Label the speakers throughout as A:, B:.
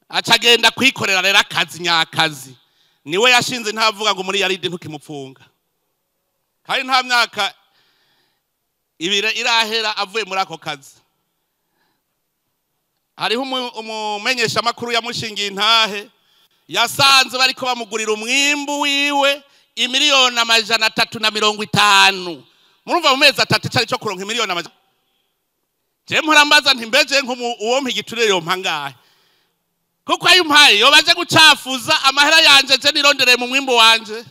A: Acagenda kwikorera rero akazi nyakazi. Niwe yashinze ntavuga ngo muri yaride ntukimupfunga. Kandi nta myaka ibiri irahera avuye muri ako kazi. Hariho umumenyesha makuru yamushingiye intahe yasanze bariko bamugurira umwimbu wiwe imiliyoni 350. Murumva mu mezi atatu cari cyo kuronka imiliyoni amajana. Je mpora mbaza nti mbeje uwo mpigiturire yompa ngahe? Kuko ayo mpaye yobaje gucafuza amahera yanje je nirondereye mu mwimbu wanje.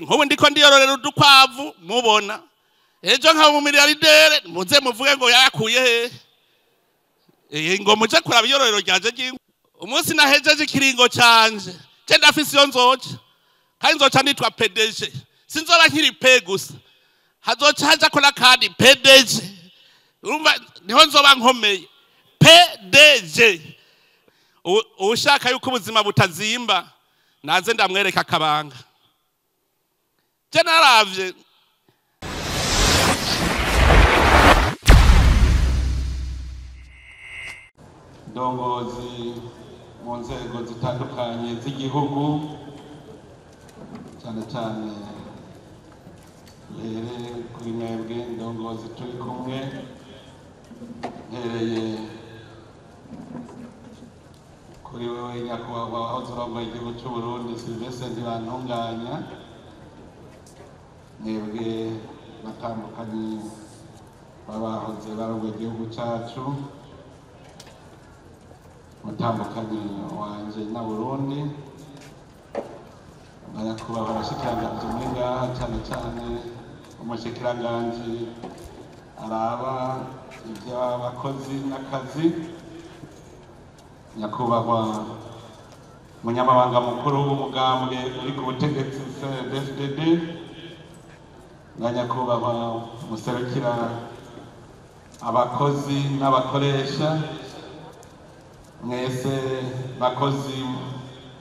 A: Nkubu ndiko ndiyororera udukwavu mubona. Ejo nka mu miliyardere muze muvuge ngo yakuye he? Ngo muje kuraba iyororero ryanje ry'inka. Umunsi nahejeje ikiringo canje, je ndafise iyo nzoca. Kandi nzoca nitwa PDG. Sinzoba nkiri P gusa. Hazoca haja ko nakandi PDG. Urumva niho nzoba nkomeye. PDG. Ushaka yuko ubuzima butazimba naze ndamwereka akabanga. Je naravye
B: ndongozi mu nzego zitandukanye z'igihugu, cyane cyane rere kuri mwebwe ndongozi turi kumwe, mpereye kuri wewe nyakubahwa wahoze urongoye igihugu cy'u Burundi Sylvestre Ntibantunganya, mwebwe batandukanye babahoze barongoye igihugu cyacu, mutandukanye wanje na Burundi, nyakubahwa abashikiranganji muri ngaha, cyane cyane umushikiranganji araba iby'abakozi n'akazi, nyakubahwa munyamabanga mukuru w'umugambwe uri ku butegetsi CNDD-FDD, na nyakubahwa muserukira abakozi n'abakoresha, mwese bakozi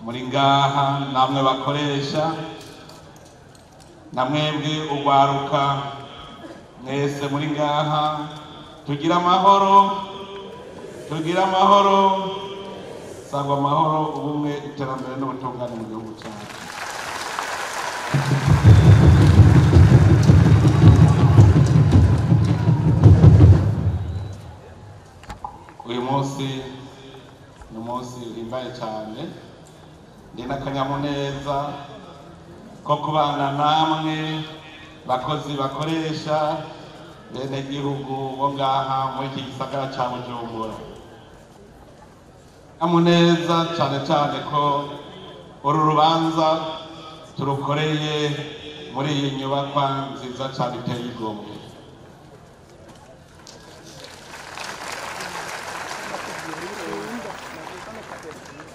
B: muri ngaha namwe bakoresha, namwebwe ugwaruka mwese muri ngaha, tugira amahoro, tugira amahoro, sangwa amahoro, ubumwe, iterambere n'ubutungane mu gihugu cyacu. Uyu munsi ni umunsi uhimbaye cyane, ndi n'akanyamuneza ko kubana namwe bakozi bakoresha bene gihugu bo ngaha muri iki gisagara ca Bujumbura. Akanyamuneza cyane cyane ko uru rubanza turukoreye muri iyi nyubakwa nziza cyane iteye igomwe.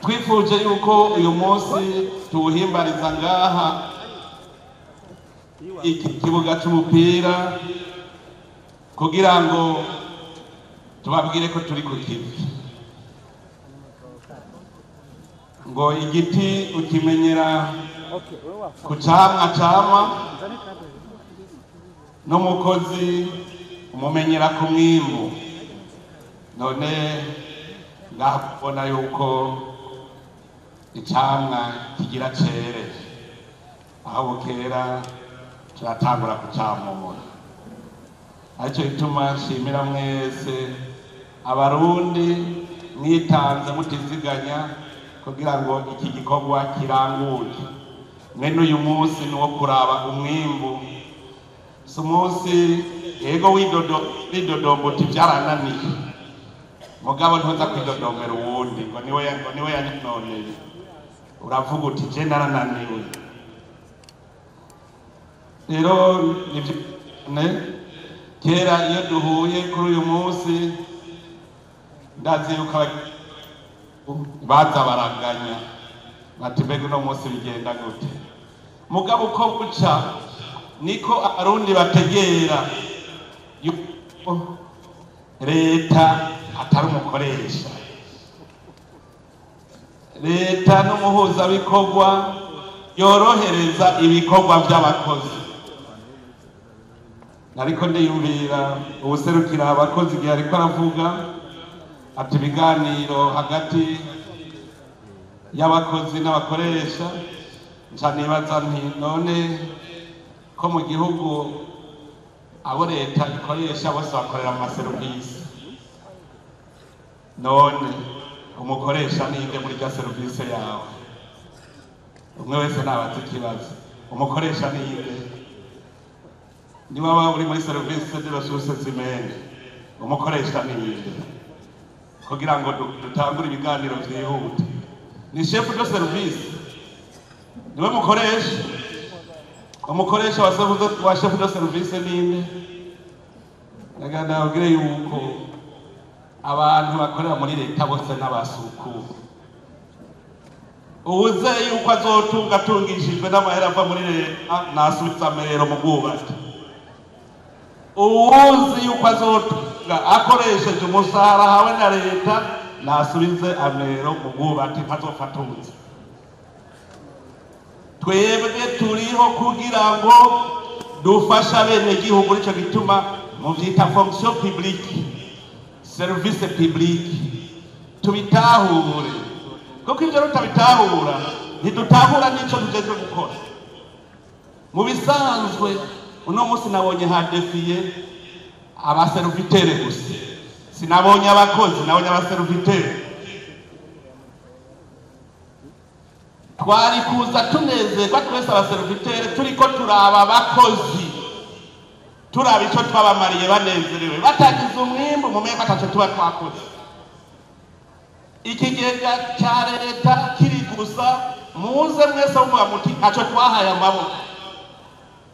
B: Twifuje yuko uyu munsi tuwuhimbariza ngaha iki kibuga c'umupira kugira ngo tubabwire ko turi ku kivi. Ngo igiti ukimenyera ku camwa cama, n'umukozi umumenyera ku mwimbu. None ngabona yuko icamwa kigira cere, aho bukera turatangura kucamura. Aricyo gituma nshimira mwese abarundi mwitanze mutiziganya kugira ngo iki gikorwa kiranguke. Mwene uyu munsi ni uwo kuraba umwimbu, si umunsi yego widodomba uti byarananiye, mugabo ntuza kwidodomera uwundi ngo niwe yanoneye. Uravuga uti je narananiwe. Rero nivyo kera iyo duhuye kuri uyu munsi ndaziruka baza baranganya bati mbega uno munsi bigenda gute? Mugabo uko buca niko abarundi bategera yuko leta atari umukoresha, leta n'umuhuzabikorwa yorohereza ibikorwa by'abakozi. Ariko ndiyumvira ubuserukira abakozi igihe ariko aravuga Ati ibiganiro hagati y'abakozi n'abakoresha, nca nibaza nti none ko mu gihugu abo leta ikoresha bose bakorera mu maserivisi, none umukoresha ninde muri rya serivisi yawe? Umwe wese nabaza ikibazo, umukoresha ninde? Niba waba uri muri serivisi de ressources humaines, umukoresha ninde? Kugira ngo dutangure ibiganiro vyihuta, ni chef de service niwe mukoresha. Umukoresha wa chef de service ninde? Naganda abwire yuko abantu bakorera muri leta bose n'abasuku. Uwuze yuko azotunga atungishijwe n'amahera ava muri leta nasubiza amerero mu bwubatsi. Uwuzi yuko azotunga akoresheje umusahara ahawe na leta nasubize amero mu bwubatsi, ntazofatunze. Twebwe turiho kugira ngo dufashe abenegihugu, nico gituma muvyita fonction publique, service publique. Tubitahure, kuko ivyo tutabitahura ntidutahura n'ico tujejwe gukora. Mu bisanzwe uno munsi nabonye hadefiye abaservitere gusa, sinabonye abakozi, nabonye abaservitere. Twari kuza tunezerwa twese abaservitere turiko turaba abakozi, turaba ico twabamariye banezerewe, batagize umwimbu mumenye ko ataco tuba twakoze. Ikigega ca leta kiri gusa, muze mwese muvuga muti ntaco twahaye amaboko,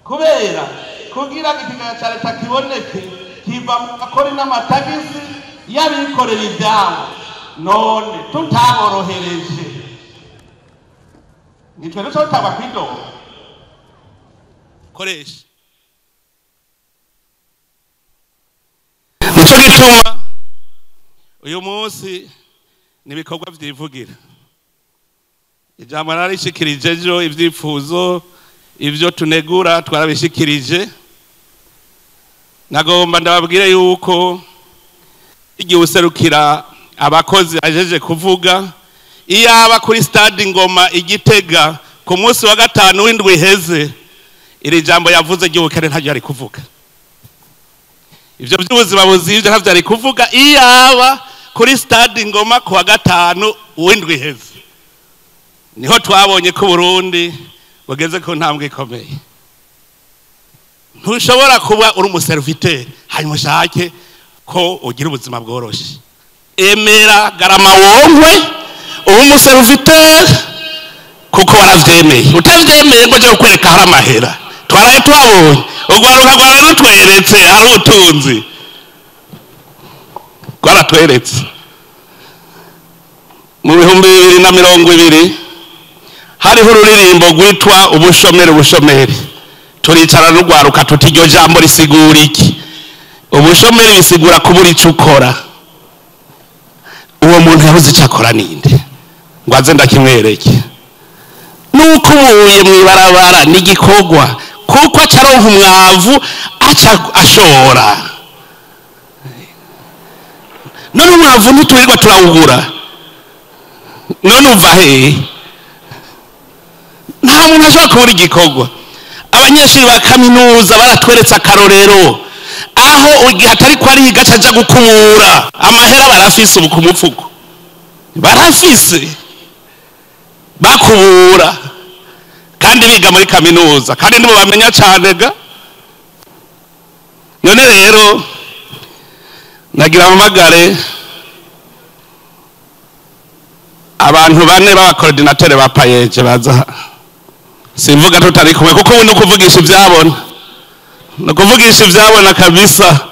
B: kubera kugira ngo ikigega ca leta kiboneke kiva mu makori n'amatagisi y'abikorera ivyabo. None tutaborohereje nitwe duca tutaba kwidoga.
A: Koresha nico gituma uyu munsi nibikorwa vyivugira. Ijambo narishikirije ejo, ivyifuzo ivyo tunegura twarabishikirije. Nagomba ndababwire yuko igihe userukira abakozi ajeje kuvuga, iyaba kuri stade Ngoma igitega ku munsi wa gatanu w'indwi iheze, iri jambo yavuze ry'ubukene ntabyo yari kuvuga. Ivyo by'ubuzima buzivye ntabyo yari kuvuga iyaba kuri stade Ngoma ku wa gatanu w'indwi iheze. Niho twabonye ko Burundi bugeze ku ntambwe ikomeye. Ntushobora kuba uri umuserviteur hanyuma ushake ko ugira ubuzima bworoshe. Emera garama wonkwe ube umuserviteur kuko waravyemeye. Utavyemeye ngo je kukwereka hari amahera. Twaraye twabonye urwaruka rwara rutweretse hari ubutunzi, rwaratweretse. Mu 2020 hariho ururirimbo rwitwa ubushomeri ubushomeri. Turicara n'urwaruka tuti iryo jambo risigura iki? Ubushomeri bisigura kubura ico ukora. Uwo muntu yabuze ico akora ninde ngo aze ndakimwereke? Nuko ubuye mw'ibarabara n'igikorwa, kuko acaronka umwavu aca ashora. None umwavu ntiturirwa turawugura, none uva hehe? Nta muntu ashobora kubura igikorwa. Abanyeshuri ba kaminuza baratweretse akarorero aho igihe atari ko ariga aca gukubura amahera barafise ubu ku mufuko, barafise bakubura kandi biga muri kaminuza, kandi nibo bamenya cane ga. None rero nagira amagare abantu bane b'abakoordinateur ba PAEEJ baza. Simvuga tutari kumwe kuko ubu nukuvugisha ivyabona, nukuvugisha ivyabona kabisa.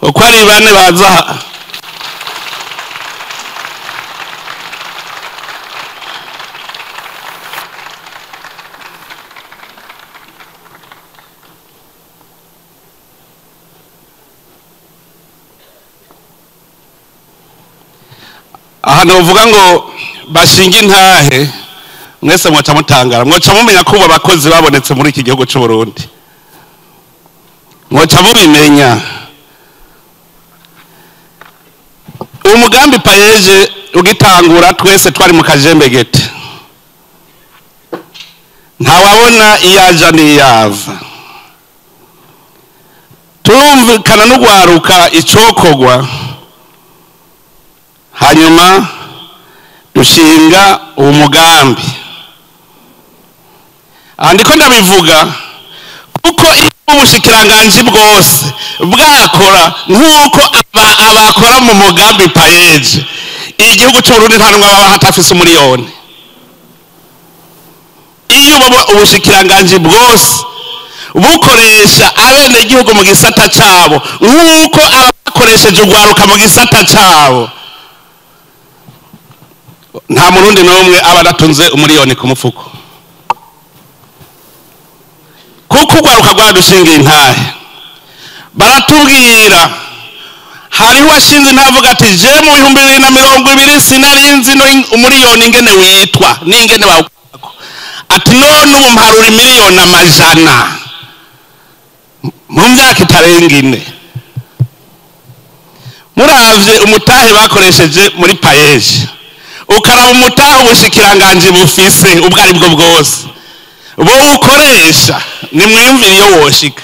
A: Uko ari bane baza. Aha novuga ngo bashinga intahe mwese mwoca mutangara, mwoca mumenya ko abakozi babonetse muri iki gihugu c'u Burundi, mwoca mubimenya. Umugambi PAEEJ ugitangura twese twari mu kajembegete, ntawabona iyaja n'iyava. Turumvikana n'ugwaruka icokogwa, hanyuma dushinga uwo mugambi. Aha ndiko ndabivuga kuko iyo ubushikiranganji bwose bwakora nk'uko abakora mu mugambi PAEEJ, igihugu c'Uburundi nta n'umwe baba hatafise umuriyoni. Iyo ubushikiranganji bwose bukoresha abenegihugu mu gisata cabo nk'uko abakoresheje ugwaruka mu gisata cabo, nta murundi n'umwe aba adatunze umuriyoni ku mufuko, kuko ugwaruka rwadushingiye intahe. Baratubwira hariho uwashinze intahe ati je mu 2020 sinarinzi no umuriyoni ingene witwa n'ingene bawukorako, ati none ubu mparura imiliyoni amajana mu myaka itarenga ine. Muravye umutahe bakoresheje muri PAEEJ, ukaraba umutahe ubushikiranganji bufise ubwo ari bwo bwose bo ukoresha, nimwiyumvire iyo woshika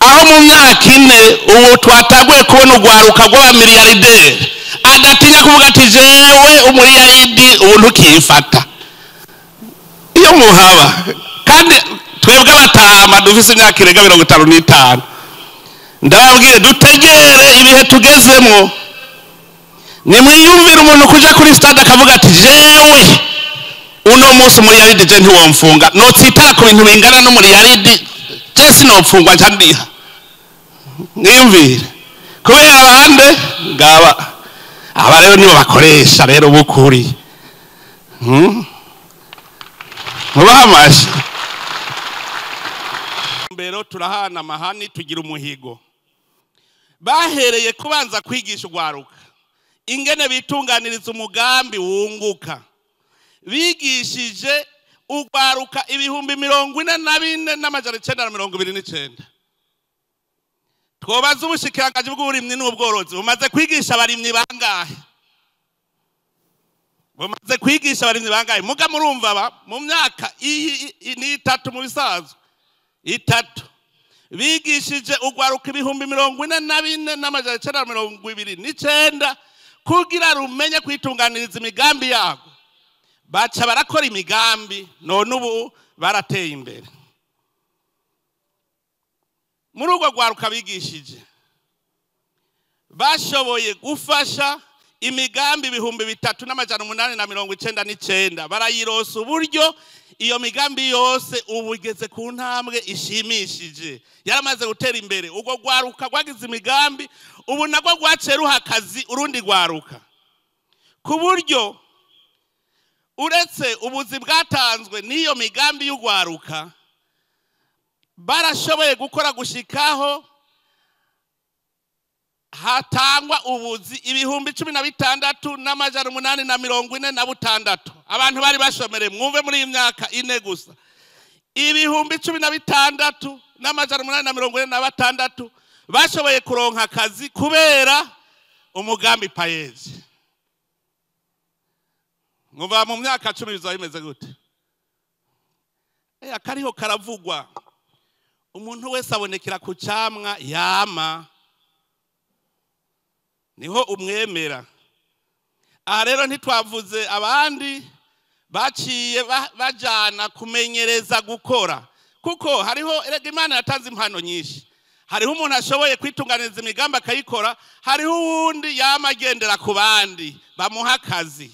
A: aho mu myaka ine. Ubu twataguye kubona ugwaruka rw'abamiliyarideri adatinya kuvuga ati jewe umuriyaridi ubu ntukifata iyo muhaba. Kandi twebwe abatama dufise imyaka irenga 55, ndababwiye dutegere ibihe tugezemwo. Nimwiyumvire umuntu kuja kuri stade akavuga ati jewe uno munsi umuriyaridi je ntiwomfunga, notsitara ku bintu bingana n'umuriyaridi, je sinopfungwa nca ndiha. Mwiyumvire kubera abande ngaba aba rero nibo bakoresha rero bukuri. Mubaha amashi. Mbero turahana amahani tugira umuhigo. Bahereye kubanza kwigisha ugwaruka ingene bitunganiriza umugambi wunguka. Bigishije ugwaruka 44,929. Twobaza ubushikiranganji bw'uburimyi n'ubworozi bumaze kwigisha abarimyi bangahe? Bumaze kwigisha abarimyi bangahe? Muga murumva ba mu myaka iyi ni itatu, mu bisanzwe itatu, bigishije ugwaruka 44,929 kugira rumenye kwitunganiriza imigambi yabo. Baca barakora imigambi, none ubu barateye imbere. Muri urwo rwaruka bigishije bashoboye gufasha imigambi 3,899, barayirosa uburyo. Iyo migambi yose ubu igeze ku ntambwe ishimishije, yaramaze gutera imbere. Urwo rwaruka rwagize imigambi ubu nagwo rwaciye ruha akazi urundi rwaruka, ku buryo uretse ubuzi bwatanzwe n'iyo migambi y'urwaruka, barashoboye gukora gushikaho hatangwa ubuzi 16,846. Abantu bari bashomereye, mwumve, muri iyi myaka ine gusa 16,846 bashoboye kuronka akazi kubera umugambi PAEEJ. Mwumva mu myaka 10 bizaba bimeze gute? Akariho karavugwa, umuntu wese abonekera ku camwa yama, niho umwemera. Aha rero ntitwavuze abandi baciye bajana kumenyereza gukora, kuko hariho erega Imana yatanze impano nyinshi. Hariho umuntu ashoboye kwitunganiriza imigambi akayikora, hariho uwundi yama agendera ku bandi bamuha akazi.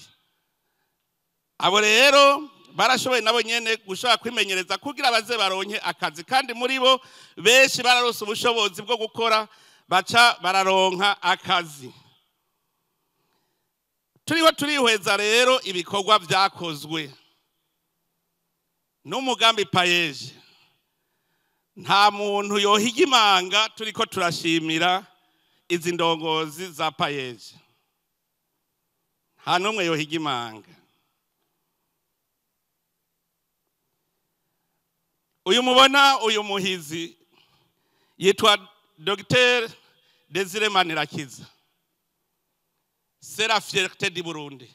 A: Abo rero barashoboye nabo nyene gushobora kwimenyereza kugira baze baronke akazi, kandi muri bo benshi bararose ubushobozi bwo gukora, baca bararonka akazi. Turiho turihweza rero ibikorwa vyakozwe n'umugambi PAEEJ, nta muntu yohiga imanga. Turiko turashimira izi ndongozi za PAEEJ, nta n'umwe yohiga imanga. Uyu mubona, uyu muhizi yitwa Dr Desire Manirakiza. C'est la fierté du Burundi.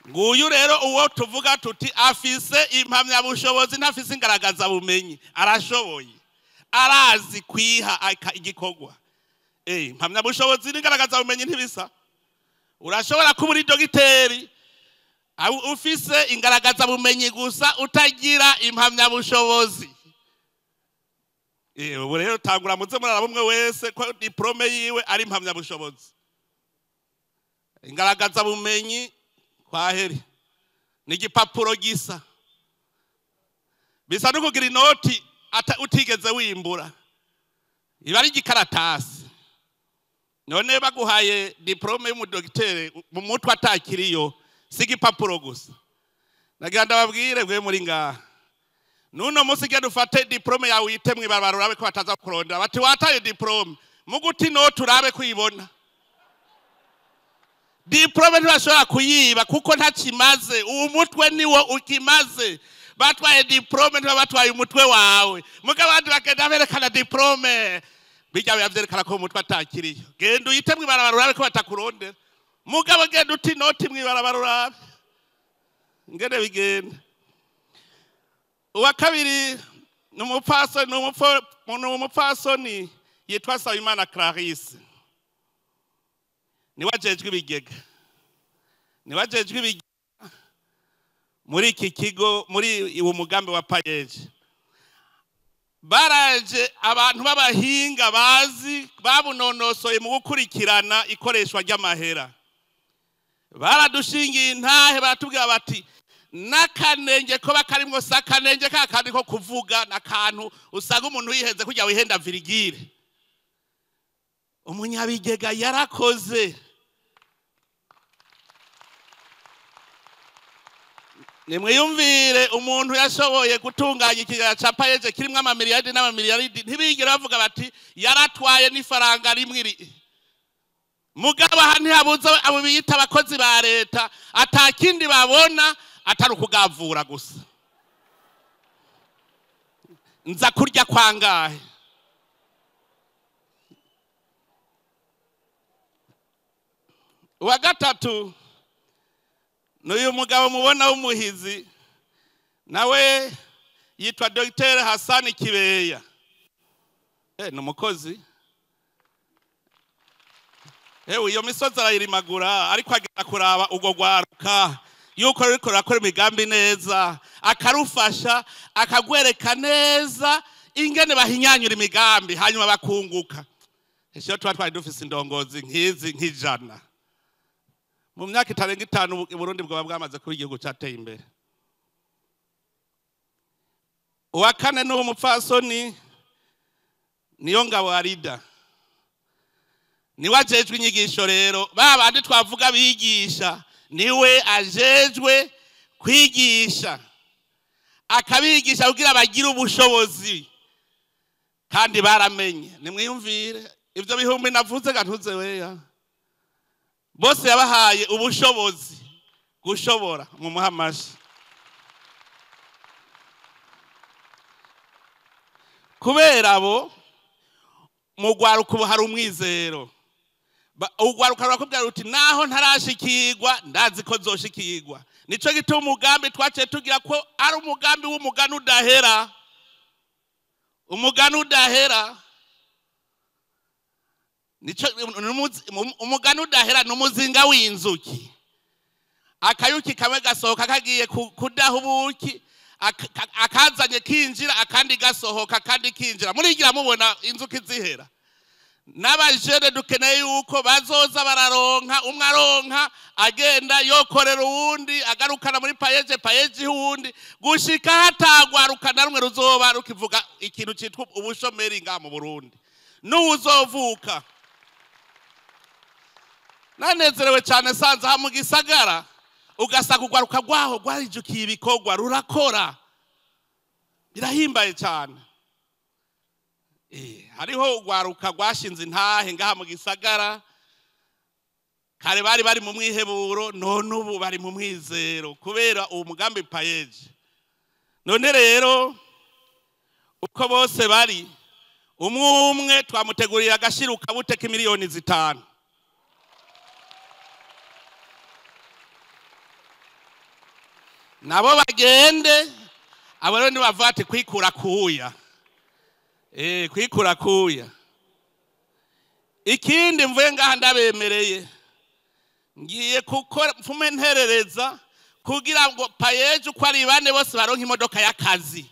A: Nguyu rero uwo tuvuga tuti afise impamyabushobozi ntafise ingaragaza bumenyi, arashoboye, arazi kwiha igikorwa. Impamyabushobozi n'ingaragaza bumenyi ntibisa. Urashobora kuba uri dogiteri ufise ingaragaza bumenyi gusa utagira impamyabushobozi. Ubu rero tangura muze muraraba umwe wese ko diplome yiwe ari impamyabushobozi. Ingaragaza bumenyi kwaheri ni igipapuro gisa, bisa no kugira inoti utigeze wimbura, iba ari igikaratasi. None baguhaye diplome y'umudogiteri mu mutwe atakiriyo, si igipapuro gusa. Nagira ndababwire mwe muri ngaha, nuno munsi genda ufate diplome yawe uyite mw'ibarabara urabe ko bataza kurondera bati wataye diplome, muguti inoti urabe kuyibona. Diplome ntibashobora kuyiba kuko ntakimaze, uwo mutwe niwo ukimaze. Batwaye diplome ntibabatwaye umutwe wawe. Mugabo abandi bagenda berekana diplome, bijya bavyerekana ko umutwe atakiriyo. Genda uyite mw'ibarabara urabe ko batakurondera. Mugabo genda uti inoti mw'ibarabara urabe ngene bigenda. Uwa kabiri ni umupfasoni yitwa Nsabimana Clarisse. Niwe ajejwe ibigega. Niwe ajejwe ibigega muri iki kigo, muri uwo mugambi wa PAEEJ. Baraje abantu b'abahinga bazi babunonosoye mu gukurikirana ikoreshwa ry'amahera. Baradushingiye intahe, baratubwira bati n'akanenge ko bakarimwo sakanenge ka kandi ko kuvuga n'akantu usanga umuntu yiheze kujya wihenda virigire. Umunyabigega yarakoze. Nimwiyumvire umuntu yashoboye gutunganya ikigega ca PAEEJ kirimwo amamiliyaridi n'amamiliyaridi, ntibigera bavuga bati yaratwaye n'ifaranga rimwe iri. Mugabo aha ntihabuze abo biyita abakozi ba leta atakindi babona atari ukugavura gusa. Nza kurya kwangahe? Uwa gatatu n'uyu mugabo mubona w'umuhizi, nawe yitwa Dr. Hassan Kibeya. Ni umukozi. Iyo misozi arayirimagura, ariko agenda kuraba ubwo rwaruka yuko ruriko rurakora imigambi neza, akarufasha akagwereka neza ingene bahinyanyura imigambi hanyuma bakunguka. Ese tuba twari dufise indongozi nk'izi nk'ijana, mu myaka itarenga 5 Burundi bwaba bwamaze kuba igihugu cateye imbere. Uwa kane n'uwo mupfasoni niyo ngabo Arida. Niwe ajejwe inyigisho rero, ba bandi twavuga bigisha, niwe ajejwe kwigisha, akabigisha kugira bagire ubushobozi kandi baramenye. Nimwiyumvire ivyo bihumbi navuze gantuze weya, bose yabahaye ubushobozi gushobora mu muhamashi. Kubera abo mu rwaruka ubu hari umwizero. Urwaruka rurakubwira ruti naho ntarashikirwa ndazi ko nzoshikirwa. Nico gituma umugambi twaciye tugira ko ari umugambi w'umugani udahera. Umugani udahera. Nico umugani udahera n'umuzinga w'inzuki. Akayuki kamwe gasohoka kagiye kudaha ubuki, akazanye kinjira akandi gasohoka akandi kinjira. Murigira mubona inzuki zihera. N'abajene dukeneye yuko bazoza bararonka, umwe aronka agenda yokorera uwundi, agarukana muri PAEEJ, PAEEJ uwundi, gushika hatagwarukana rumwe ruzoba rukivuga ikintu citwa ubushomeri nga mu Burundi. N'uwuzovuka. Nanezerewe cyane sanze aha mu gisagara, ugasanga urwaruka rwaho rwarijukiye ibikorwa rurakora. Birahimbaye cyane. Hariho urwaruka rwashinze intahe ngaha mu gisagara, kare bari bari mu mwiheburo, none ubu bari mu mwizero kubera uwo mugambi PAEEJ. None rero uko bose bari, Umwe umwe twamuteguriye agashiruka bute k'imiliyoni 5. Nabo bagende abo rero nibavuga ati kwikura kuya. Kwikura kuya. Ikindi mvuye ngaha ndabemereye, ngiye gukora mfume nterereza kugira ngo payeje uko ari bane bose baronke imodoka y'akazi.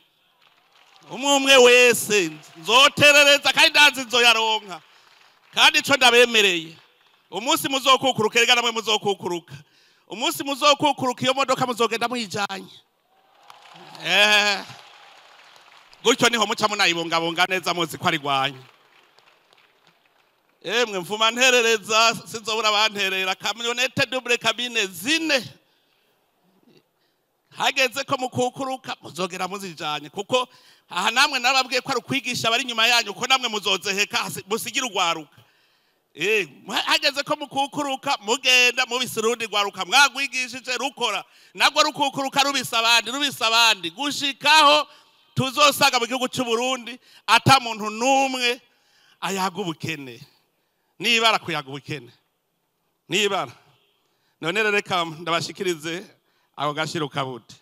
A: Umwe umwe wese nzoterereza kandi ndazi nzoyaronka. Kandi ico ndabemereye, umunsi muzokukuruka, erega namwe muzokukuruka. Umunsi muzokukuruka iyo modoka muzogenda muyijanye. Gutyo niho muca munayibungabunga neza muzi ko ari rwanyu. Emwe mfuma nterereza sinzobura banterera kamyonete double cabine 4. Hageze ko mukukuruka muzogera muzijanye, kuko aha namwe narababwiye ko ari ukwigisha abari inyuma yanyu, ko namwe muzozeheka musigira urwaruka. Hageze ko mukukuruka mugenda mubise urundi rwaruka mwagwigishije rukora, nagwo rukukuruka rubisa abandi rubisa abandi, gushikaho tuzosaga mu gihugu cy'u Burundi ata muntu numwe ayaga ubukene. Nibara kuyaga ubukene, nibara. None reka ndabashikirize ako gashiruka bute.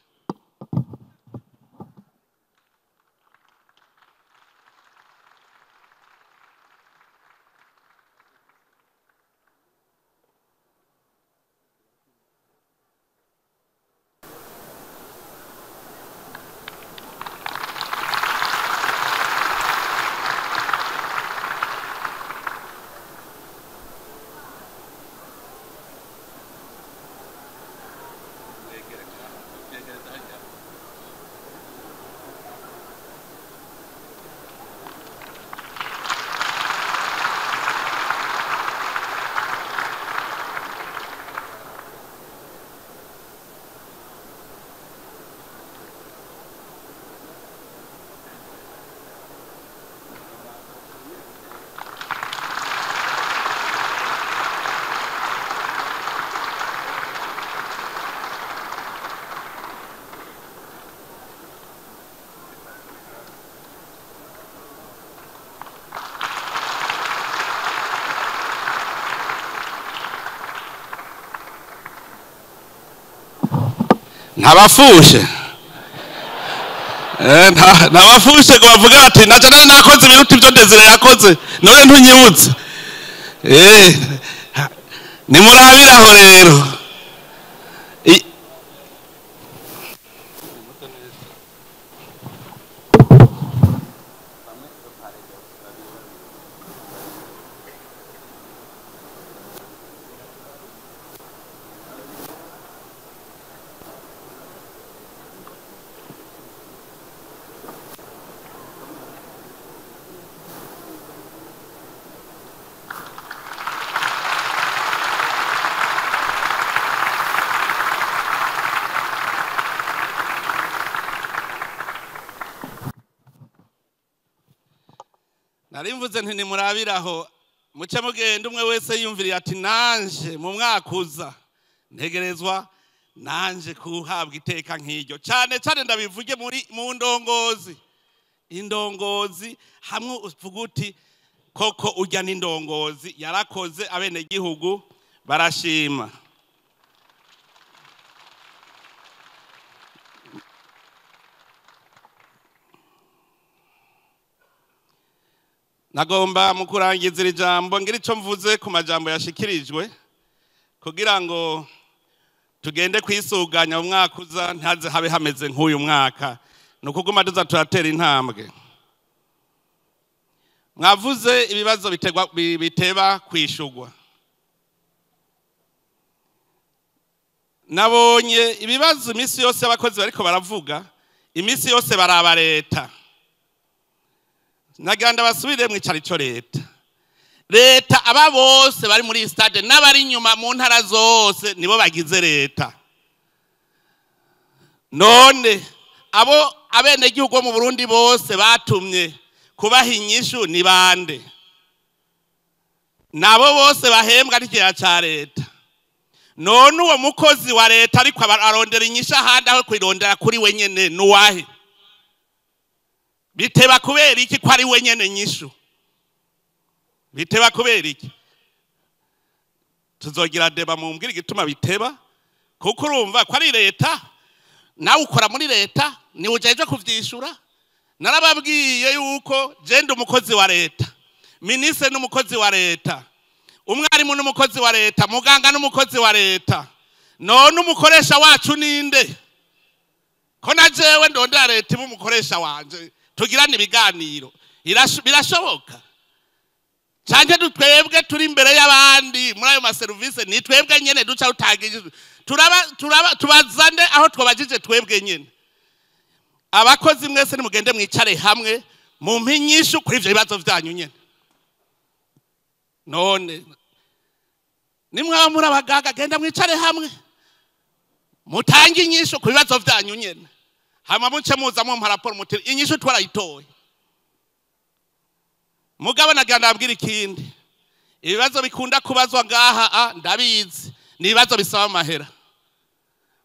A: Ntabafushe. Ntabafushe ngo bavuge bati naje nari nakoze ibiruta ibyo Desire yakoze none ntunyibutse. Nimurabiraho rero. Narimvuze nti nimurabiraho muce mugenda umwe wese yumviriye ati nanje mu mwaka uza ntegerezwa nanje kuhabwa iteka nk'iryo. Cyane cyane ndabivuge muri mu ndongozi, indongozi hamwe uvuga uti koko urya n'indongozi yarakoze, abenegihugu barashima. Nagomba mu kurangiza iri jambo ngira ico mvuze ku majambo yashikirijwe kugira ngo tugende kwisuganya umwaka uza ntaze habe hameze nk'uyu mwaka, nukuguma tuza turatera intambwe. Mwavuze ibibazo biteba kwishugwa. Nabonye ibibazo imisi yose abakozi bariko baravuga, imisi yose baraba leta. Naganda basubire mwicari cyo leta. Leta aba bose bari muri stade n'abari inyuma mu ntara zose nibo bagize leta. None abo abene gihugu mu Burundi bose batumye kubaha inyishu ni bande? Nabo bose bahembwa n'ikigega ca leta. None uwo mukozi wa leta ariko arondera inyishu ahandi aho kwirondera kuri we nyene nuwahe? Biteba kubera iki ko ari we nyene nyishu? Biteba kubera iki? Tuzogira débat, mumbwira igituma biteba, kuko urumva ko ari leta, nawe ukora muri leta, ni ujejwe kuvyishura. Narababwiye yuko je ndi umukozi wa leta, ministre n'umukozi wa leta, umwarimu n'umukozi wa leta, muganga n'umukozi wa leta. None umukoresha wacu ninde? Ko na jewe ndondera leta ibe umukoresha wanje, tugirane ibiganiro. Birashoboka? Canke twebwe turi imbere y'abandi muri ayo maserivisi, ni twebwe nyene duca rutangije, turaba turaba tubazane aho twabajije twebwe nyene. Abakozi mwese nimugende mwicare hamwe, mumpe inyishu kuri ivyo bibazo vyanyu nyene. None nimwaba muri abagaga, genda mwicare hamwe, mutange inyishu ku bibazo vyanyu nyene, hama muce muza mumpa raporo muti inyishu twarayitoye. Mugabo nagira ndabwira ikindi: ibibazo bikunda kubazwa ngaha, ndabizi, ni ibibazo bisaba amahera.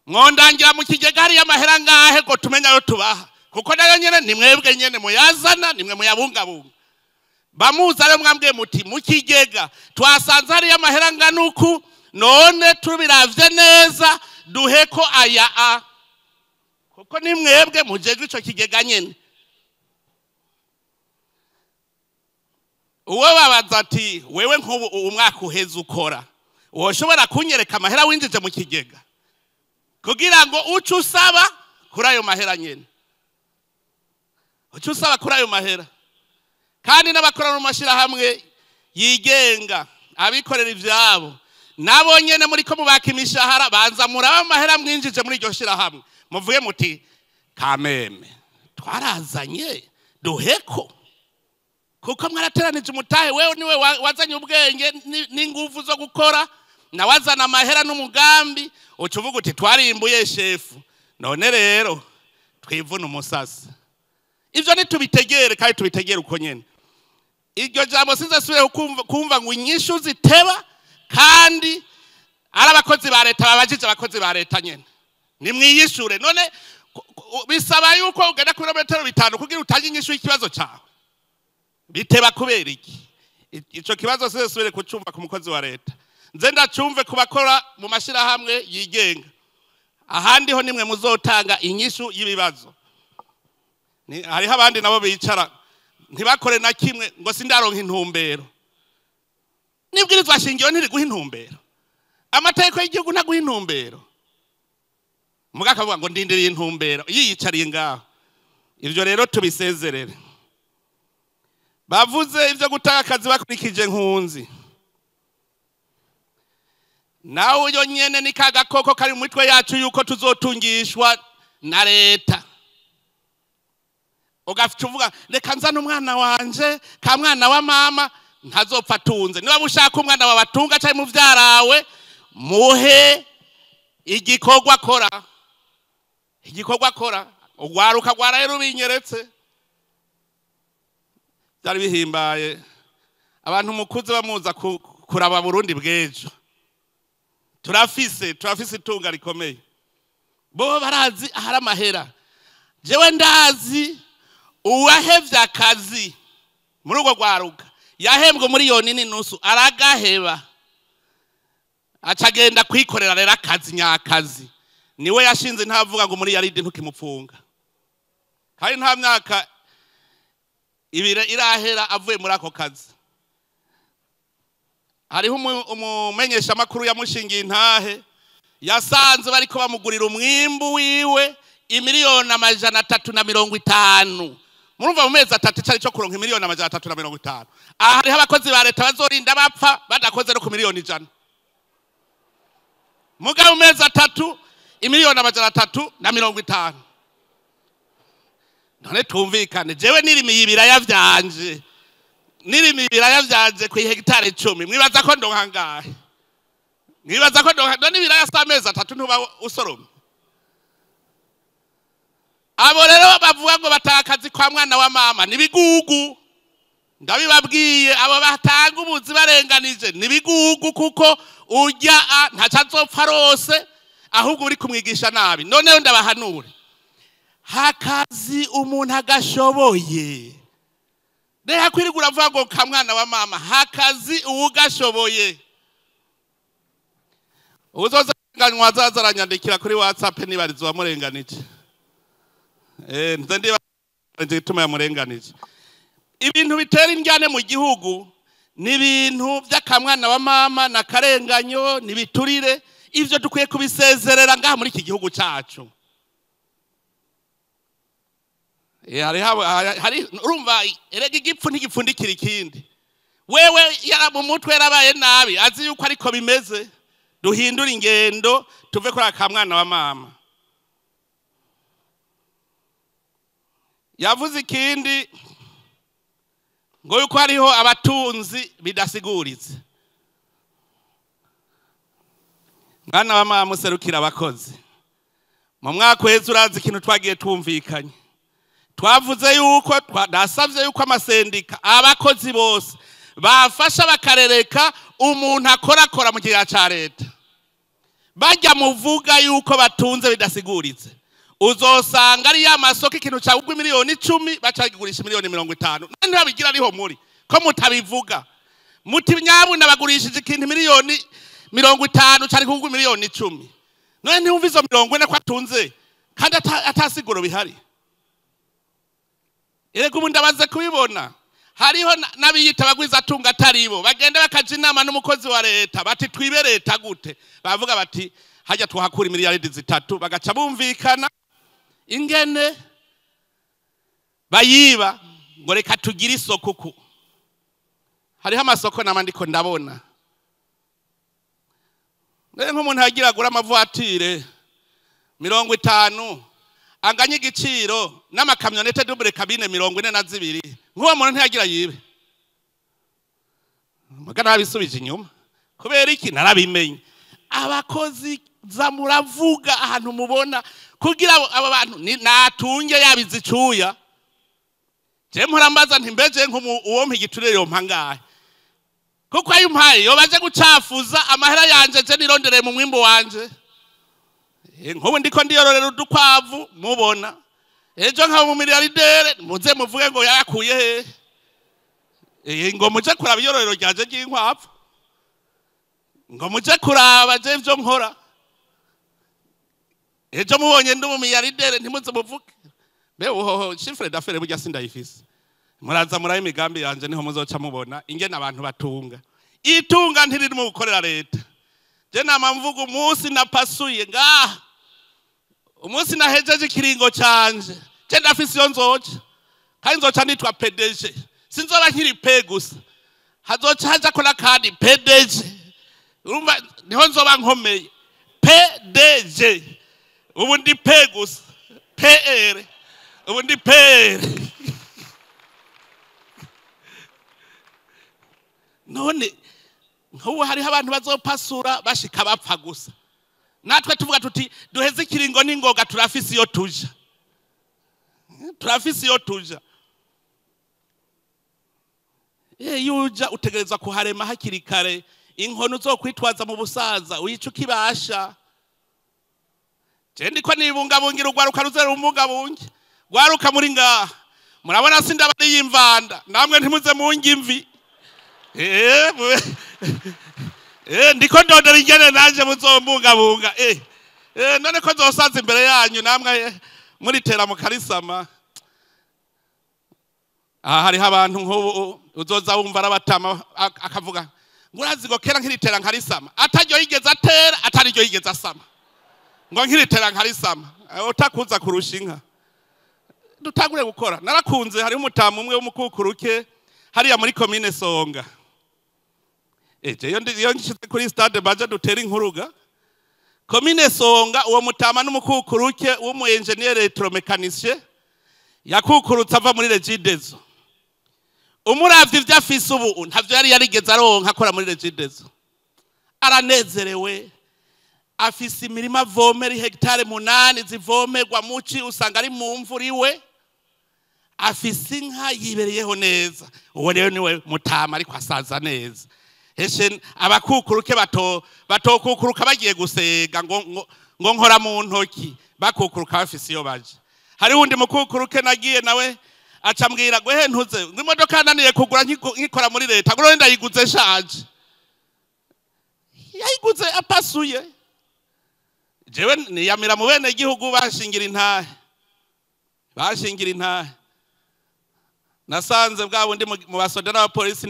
A: Mwondangira mu kigega hariyo amahera ngahe ngo tumenye ayo tubaha? Kuko nayo nyene ni mwebwe nyene muyazana, nimwe muyabungabunga. Bamuza rero mwambwiye muti mu kigega twasanze hariyo amahera angana uku, none tubiravye neza duheko aya a, kuko ni mwebwe mujejwe ico kigega nyene. Uwo babaza ati: "Wewe nk'ubu umwaka uheze ukora, woshobora kunyereka amahera winjije mu kigega?" Kugira ngo uce usaba kuri ayo mahera nyene, uce usaba kuri ayo mahera. Kandi n'abakora mu mashyirahamwe yigenga, abikorera ivyabo, nabo nyene muri ko mubaka imishahara, banza muraba amahera mwinjije muri iryo shyirahamwe, muvuge muti kameme twarazanye duheko, kuko mwarateranije umutahe. Wewe niwe wazanye ubwenge n'inguvu zo gukora, nawe azana amahera n'umugambi, uca uvuga uti twarimbuye shefu, none rero twivuna umusasi. Ivyo nitubitegere, kandi tubitegere uko nyene. Iryo jambo sinzasubire kumva ngo inyishu ziteba kandi ari abakozi ba leta babajije abakozi ba leta nyene. Nimwiyishure. None bisaba yuko ugenda ku birometero 5 kugira utange inyishu y'ikibazo cawe? Biteba kubera iki? Ico kibazo sinzasubire kucumva ku mukozi wa leta, nze ndacumve ku bakora mu mashirahamwe yigenga. Ahandi ho nimwe muzotanga inyishu y'ibibazo. Hariho abandi nabo bicara ntibakore na kimwe, ngo sindaronka intumbero. Nibwirizwa shingiro ntiriguha intumbero, amategeko y'igihugu ntaguha intumbero. Muga akavuga ngo ndindiriye intumbero, yiyicariye ngaho. Ivyo rero tubisezerere. Bavuze ivyo gutanga akazi bakurikije nkunzi. Nawe uyo nyene ni kagakoko kari mu mitwe yacu yuko tuzotungishwa na leta. Ugaca uvuga reka nzane umwana wanje, ka mwana wa mama ntazopfa atunze. Niba ushaka umwana wawe atunga cyangwa muvyarawe, muhe igikorwa akora, igikorwa akora. Ugwaruka rwaraye rubinyeretse, byari bihimbaye. Abantu mukuze bamuza kuraba Burundi bw'ejo, turafise itunga rikomeye. Bo barazi ahari amahera. Jewe ndazi uwahevye akazi muri urwo rwaruka, yahembwe 1.5 miliyoni, aragaheba, acagenda kwikorera rero akazi nyakazi. Niwe yashinze, ntavuga ngo muri yaridi ntukimupfunga, kandi nta myaka 2 irahera avuye muri ako kazi. Hariho umumenyeshamakuru yamushingiye intahe, yasanze bariko bamugurira umwimbu wiwe 350 miliyoni. Murumva mu mezi 3 icari co kuronka 350 miliyoni? Aha hariho abakozi ba leta bazorinda bapfa badakoze no ku 100 miliyoni. Mugabo mu mezi 3, 350 miliyoni. None tumvikane, jewe nirimiye ibiraya vyanje, nirimiye ibiraya vyanje ku hegitari 10, mwibaza ko ndonka ngahe? Mwibaza ko ndonka? None ibiraya si amezi 3 ntuba usoromye? Abo rero bavuga ngo batanga akazi kwa mwana wa mama nibigugu, ndabibabwiye. Abo batanga ubuzi barenganije nibigugu, kuko urya ntaco azopfa rose, ahubwo uri kumwigisha nabi. Noneho ndabahanure. Hakazi umuntu agashoboye. Reka kwirigura avuga ngo kamwana wa mama, hakazi uwugashoboye. Uzoza nganywa azaza aranyandikira kuri WhatsApp nibarizo wamurenganije. Nze ndiba igituma yamurenganije. Ibintu bitera indyane mu gihugu ni ibintu by'akamwana wa mama na karenganyo nibiturire, ivyo dukwiye kubisezerera ngaha muri iki gihugu cacu. Hari urumva erega igipfu ntigipfundikira ikindi. Wewe yara mu mutwe yarabaye nabi azi yuko ariko bimeze. Duhindura ingendo tuve kuri akamwana wa mama. Yavuze ikindi ngo yuko hariho abatunzi bidasiguritse. Mwana wa mama muserukira abakozi. Mu mwaka uheze urazi ikintu twagiye tumvikanye. Twavuze yuko nasavye yuko amasendika abakozi bose bafasha bakarereka umuntu akorakora mu kigega ca leta. Bajya muvuga yuko batunze bidasiguritse. Uzosanga ari ya masoko ikintu cagugwa miliyoni 10 bacagigurisha miliyoni 50. None babigira ariho muri ko mutabivuga. Muti nyabu nabagurishije ikintu miliyoni 50 cari kugwa miliyoni 10. None ntiwumva izo 40 ko atunze kandi atasiguro bihari. Erega ubu ndabaze kubibona. Hariho n'abiyita bagwiza atunga ataribo bagenda bakaja inama n'umukozi wa leta bati twibe leta gute, bavuga bati hajya tuhakura miliyaridi 3, bagaca bumvikana ingene bayiba ngo reka tugire isoko ku. Hariho amasoko namandiko ndabona. Rero nk'umuntu yagira agura amavuatire 50 anganye igiciro n'amakamyonete double cabine 42, nk'uwo muntu ntiyagira yibe. Muga nabisubije inyuma kubera iki? Narabimenye. Abakozi za muravuga ahantu mubona kugira aba bantu natunge yabizicuya. Je mpora nti mbeje uwo mpigiturire yo mpangahe, kuko ayo mpaye yo baje gucafuza amahera yanje je nirondereye mu mwimbo wanje. Nkubu ndiko ndiyororera udukwavu mubona ejo nka mu miliyardere muze muvuge ngo yarakuye he, ngo muje kuraba iyororero ryaje ry'inkwavu, ngo muje kuraba je ivyo nkora. Ejo mubonye ndi mu miliyardere ntimuze muvuge mbe uhoho chiffre d'affaires burya sindayifise. Muraza muraye imigambi yanje niho muzoca mubona ingene abantu batunga. Itunga ntiriri mu gukorera leta. Je nama mvuga umunsi napasuye ngaha, umunsi nahejeje ikiringo canje, je ndafise iyo nzoca kandi nzoca nitwa PDG. Sinzoba nkiri P gusa, hazoca haja ko nakandi PDG. Urumva niho nzoba nkomeye PDG. Ubu ndi P gusa, PR, ubu ndi PR. None nkubu hariho abantu bazopasura bashika bapfa gusa. Natwe tuvuga tuti duheze ikiringo n'ingoga, turafise iyo tuja. Turafise iyo tuja. Yuja utegerezwa kuharema hakiri kare. Inkono uzokwitwaza mu busaza uyica ukibasha. Je ndiko nibungabungira urwaruka ruzera umbungabunge. Rwaruka muri ngaha. Murabona sindabari yimvanda namwe ntimuze mungi imvi. Ndiko ndondera ingene nanje muzombungabunga. None ko nzosaza imbere yanyu namwe muritera mu karisama. Aha hariho abantu nk'ubu uzoza wumva arabatama akavuga ngo urazi ngo kera nkiritera nkarisama, ataryo yigeze atera atariryo yigeze asama, ngo nkiritera nkarisama. Utakuza kurusha inka. Dutangure gukora. Narakunze hariho umutamu umwe w'umukukuruke hariya muri commune Songa. Eje iyo nshitse kuri stade baje dutera inkuruga. Commune Songa uwo mutama n'umukukuruke w'umu engineer electromécanicien yakukurutse ava muri Regideso. Umuravye ivyo afise ubu ntavyo yari yarigeze aronka akora muri Regideso. Aranezerewe, afise imirima avomera hegitare 8 zivomerwa muci, usanga ari mu mvura iwe. Afise inka yibereyeho neza. Uwo rero niwe mutama ariko asaza neza. Eshe abakukuruke batokukuruka bagiye gusega ngo nkora mu ntoki, bakukuruka bafise iyo baje. Hari wundi mukukuruke nagiye nawe acambwira ngo he ntuze ngo imodoka yananiye kugura nkikora muri leta ngo none ndayiguze nshaje. Yayiguze apasuye. Jewe niyamira mu bene gihugu bashingira intahe. Bashingira intahe. Nasanze bwa bundi mu basoda n'abapolisi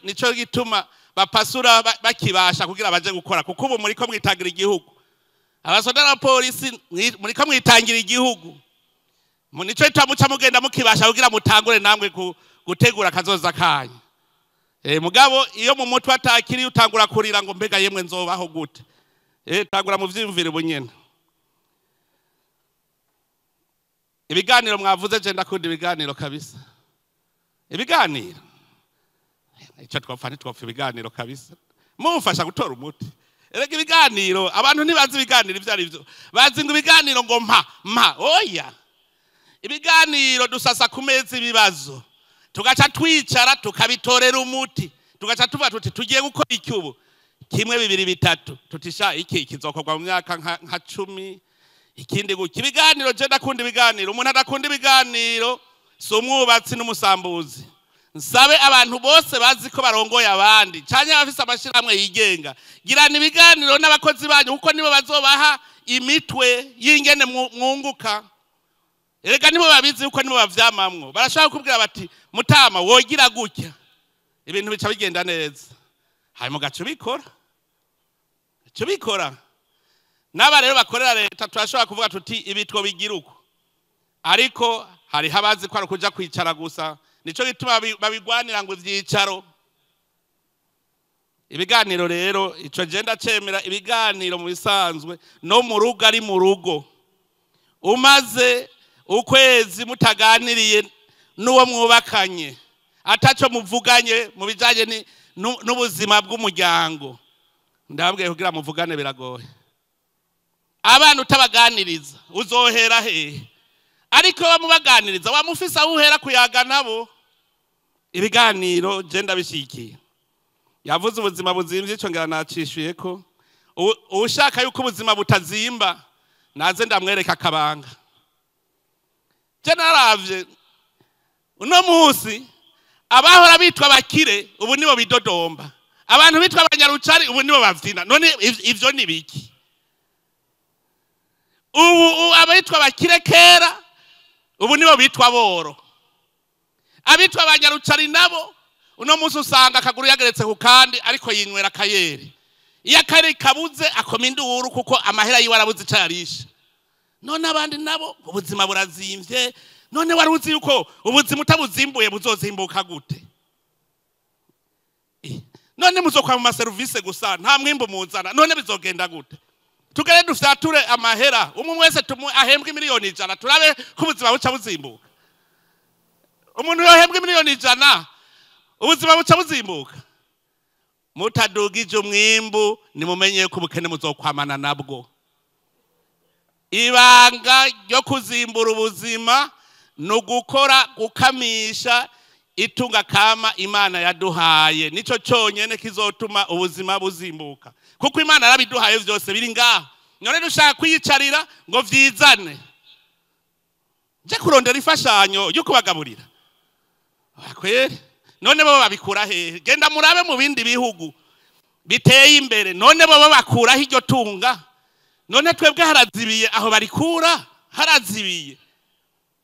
A: nico gituma bapasura bakibasha kugira baje gukora, kuko ubu muriko mwitangira igihugu. Abasoda n'abapolisi muriko mwitangira igihugu. Nico gituma muca mugenda mukibasha kugira mutangure namwe gutegura kazoza kanyu. Mugabo iyo mu mutwe atakiri utangura kurira ngo mbega yemwe nzobaho gute. Tangura mu vyimvire bunyene. Ibiganiro mwavuze je ndakunda ibiganiro kabisa. Ibiganiro. Ico twopfa ntitwopfa ibiganiro kabisa. Mumfasha gutora umuti. Erega ibiganiro abantu ntibazi ibiganiro ivyo ari byo. Bazi ngo ibiganiro ngo mpa oya. Ibiganiro dusasa ku meza ibibazo. Tugaca twicara tukabitorera umuti. Tugaca tuvuga tuti tugiye gukora iki ubu. Kimwe bibiri bitatu tutisha iki kizokorwa mu myaka nka 10 ikindi guki. Ibiganiro je ndakunda ibiganiro. Umuntu adakunda ibiganiro si umwubatsi n'umusambuzi. Nsabe abantu bose bazi ko barongoye abandi canke abafise amashirahamwe yigenga, girana ibiganiro n'abakozi banyu kuko nibo bazobaha imitwe y'ingene mwunguka. Erega nibo babizi kuko nibo bavyamamwo. Barashaka kukubwira bati mutama wogira gutya, ibintu bica bigenda neza. Hanyuma gace bikora. Bikora. N'aba rero bakorera leta turashobora kuvuga tuti ibitwo bigira uko. Ariko hari habazi ko ari kuja kwicara gusa, nico gituma babigwanira ngo ivyicaro. Ibiganiro rero ico je ndacemera ibiganiro mu bisanzwe no mu rugo ari mu rugo. Umaze ukwezi mutaganiriye n'uwo mwubakanye ataco muvuganye mu bijanye n'ubuzima bw'umuryango, ndababwiye kugira muvugane biragoye. Abana utabaganiriza uzohera hehe? Ariko bamubaganiriza wamufisa uhera kuyaga nabo. Ibiganiro je ndabishikiye. Yavuze ubuzima buzimvye ico ngira nacishuye ko ushaka yuko ubuzima butazimba naze ndamwereka akabanga. Je naravye uno munsi abahora bitwa abakire ubu nibo bidodomba, abantu bitwa abanyarucari ubu nibo bavyina. None ivyo ni biki? Ubu abitwa abakire kera ubu nibo bitwa boro, abitwa abanyarucari nabo uno munsi usanga akaguru yageretse ku kandi ariko yinywera kayeri. Iyo akari kabuze akoma induru kuko amahera yiwe arabuze ico yarisha. None abandi nabo ubuzima burazimvye. None wari uzi yuko ubuzima utabuzimbuye buzozimbuka gute? None muzokwa mu maserivisi gusa nta mwimbu muzana, none bizogenda gute? Tugere dufyature amahera umwe wese ahembwe miliyoni 100 turabe ko ubuzima buca buzimbuka. Umuntu yohembwe miliyoni 100 ubuzima buca buzimbuka. Mutadugije umwimbu nimumenye ko ubukene muzokwamana nabwo. Ibanga ryo kuzimbura ubuzima nugukora gukamisha itunga kama Imana yaduhaye. Nico cyonyene kizotuma ubuzima buzimbuka, kuko Imana yarabiduhaye vyose biri ngaho. None dushaka kwiyicarira ngo vyizane, nje kurondera ifashanyo yo kubagaburira kweri. None bo babikura hehe? Genda murabe mu bindi bihugu biteye imbere, none bo bakuraho iryo tunga. None twebwe harazibiye aho barikura, harazibiye.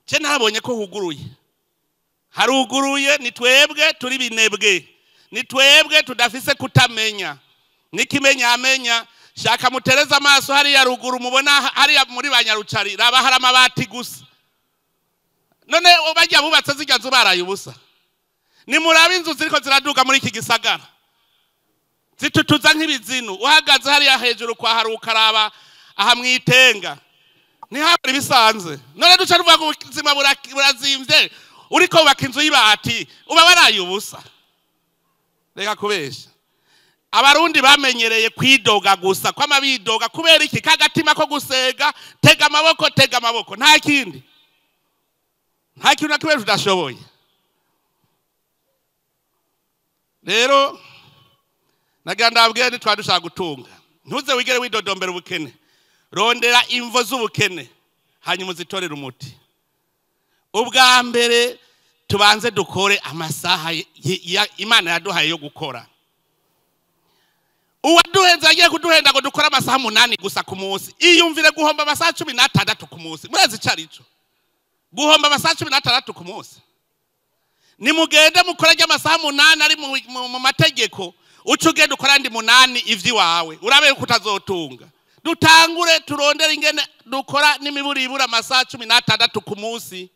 A: Je nabonye ko huguruye, haruguruye. Ni twebwe turi binebwe, ni twebwe tudafise kutamenya. Nikimenya amenya. Shaka mutereza amaso hariya ruguru mubona hariya muri banyarucari raba hari amabati gusa. None bajya bubatse zijya zubaraye ubusa. Ni murabe inzu ziriko ziraduka muri iki gisagara zitutuza nk'ibizinu. Uhagaze hariya hejuru kwa harukaraba aha mwitenga ntihabura ibisanzwe. None duca ruvuga ngo ubuzima burazimvye, uriko wubaka inzu y'ibati uba waraye ubusa. Reka kubesha. Abarundi bamenyereye kwidoga gusa, kwama bidoga kubera iki? Kagatima ko gusega, tega amaboko, tega amaboko, nta kindi, nta kintu na kimwe tudashoboye. Rero nagira ndabwire ntitwari dushaka gutunga. Ntuze wigere widodombera ubukene, rondera imvo z'ubukene hanyuma uzitorere umuti. Ubwa mbere tubanze dukore amasaha Imana yaduhaye yo gukora. Uwaduhenze agiye kuduhenda ngo dukore amasaha 8 gusa ku munsi, iyumvire guhomba amasaha 16 ku munsi. Murazi icarico guhomba amasaha 16 ku munsi? Nimugende mukore amasaha 8 ari mu mategeko, uca ugenda ukora andi 8 ivy'iwawe, urabe yuko utazotunga. Dutangure turondere ingene dukora n'imiburibura amasaha 16 ku munsi.